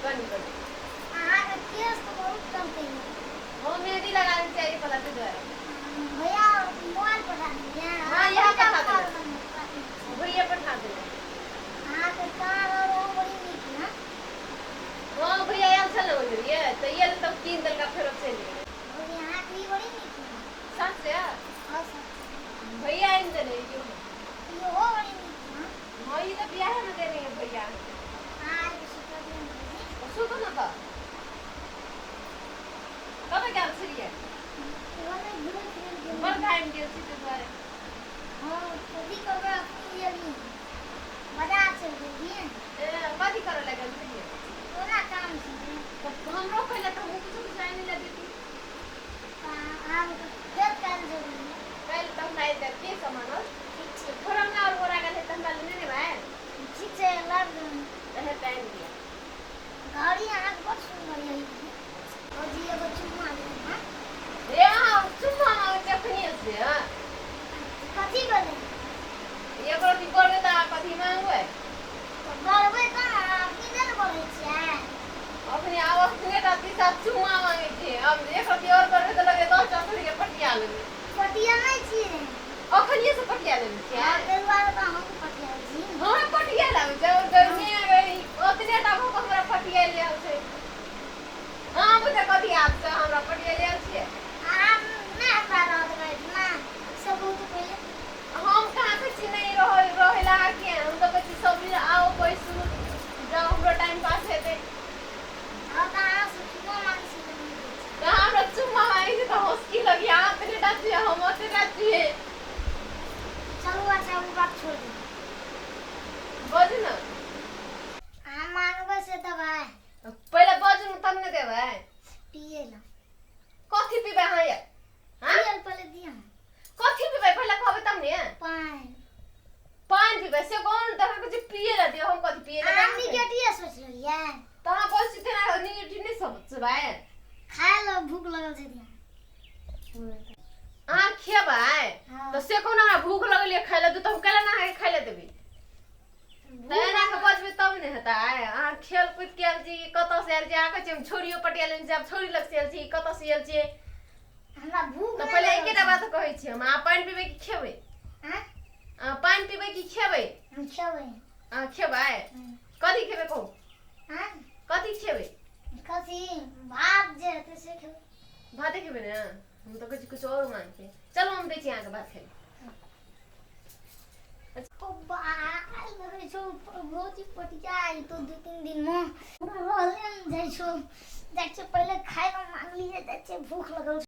कनी कनी। अहाँके केस तऽ बहुत चलतै। हम मेहंदी लगा लेने छियै एहि पला, ताहि दुआरे। भैया मोबाइल पठा देलियै? हाँ, इएह पठा देबै। भैया पठा देबै। अहाँके कान और ओ बड़ी नीक है। हाँ, भैया आयल छल ने ओहि बेर, तऽ आयल तब कीन देलका, फेरो चलि गेलै। और अहाँके ई बड़ी नीक है। सच से? हाँ सर। भैया आनि देने इहो। इहो बड़ी नीक है। हाँ, ई तऽ बियाहेमे देने है भैया। अहाँ आबि सुतल भौजी। सुतू ने। तऽ कतऽ गेल छलियै? ओने घुरै फिरै गेल। बड़ घामि गेल छी ताहि दुआरे। हाँ, कथी करबै, अखनी एली, बाजार चलि गेलियै। ए, कथी करऽ लए गेल छलियै? ओना काम छलै। तऽ हमरो पहिले तऽ हमहूँ किछो किछो आनि लए देती। आब फेर काल्हि जरूरी। काल्हि तऽ हमरा आनि देब के सामान और। ठीक छै। थोड़ा और बोरा गेल है तऽ हमरा लेने नेबै। ठीक छै, लाबि देबै। तऽ हेतै, आनि दिअ। घड़ी अहाँके बड़ सुन्दर यही। भौजी, एगो चुम्मा दिअ। हाँ। हे, अहाँ चुम्मा मांगै छी अखनिये से? हाँ? कथी भेलै? एकरो की करबै तऽ अहाँ कथी मांगबै? तऽ बढ़बै तऽ ने, अपने नहि ने बढ़ै छियै। अखनी आब अखने टा तीसा चुम्मा मांगै छी। आब एक रत्ती और करबै तऽ लगे 10 टा छोड़ि के पटिया लेबै। पटिया नहि छियै। अखनिये से पटिया लेने छियै? हाँ, ताहि दुआरे तऽ अहूँ पटिया छी। हमरा पटिया लाबै छै और गर्मी आ गई, ओतने टा भऽ कऽ हमरा पटिया ले आयल छै। अहाँ बुझे कथी आब से हमरा पटिया ले आयल छियै? अहाँ नहि हमरा रह देबै एहिठिना सब बहुत पहिले। हम कहाँ कहै छी नहि रहै रहै ला के? हम तऽ कहै छी सब दिन आउ, बैसू, जाउ, हमरो टाइम पास हेतै। हाँ, तऽ अहाँ से चुम्मा मांगै छी तऽ नहि दै छी। तऽ हमरा चुम्मा मांगै छै तऽ हँसकी लगी। अहाँ ओतने टा छियै, हम ओतने टा छियै। चलू, अच्छा, ओ बात छोड़ दियौ। बाजू ने। अहाँ मांगबै से देबै? पहिले बाजू ने, तब ने देबै। पिए ला। कथी पीबै अहाँ ये? हाँ? पिए ला पहिले दिअ। कथी पीबै, पहिले कहबै तब ने। पानि। पानि पीबै से कोन देखै कहै छै पिए ला दियौ। हम कथी पिए ला अहाँ देबै? निगेटिव सोच लेलियै। तऽ अहाँ बजै छी तेना निगेटिव नहि सोचबै। खाय ला भूख लगल छै, दिअ। अहाँ खेबै? हाँ। तऽ से कोन हमरा भूख लगल ये खाय ला दू, तऽ हम कैला ने अहाँके खाय ला देबै? तऽ एना कऽ बजबै तब ने हेतै। अहाँ खेल कूद के आयल छी, कतऽ से आयल छी? अहाँ कहै छी हम छोड़ियो पटिया लेने छी, आब छोड़ी लग से आयल छी, कतऽ से आयल छियै? हमरा भूख तऽ नहि पहिले लगल एकेटा छै। बात कहै छी हम, अहाँ पानि पीबै कि खेबै? आँय? अहाँ पानि पीबै कि खेबै? हम खेबै। अहाँ खेबै? कथी खेबै, कहू। आँय? कथी खेबै? कथी, भात जे हेतै से खेबै। भाते खेबै ने? हम तऽ कहै छी किछु आओर मांगते। चलू, हम दै छी अहाँके भात खाइ। ओ बा, आइ लगै छौ भौजी पटिया अयतौ 2-3 दिन मे। हमरा रहले नहि जाइ छौ। जाइ छियै, पहिले खाय लए मांगलियै, जाइ छियै, भूख लगल छौ।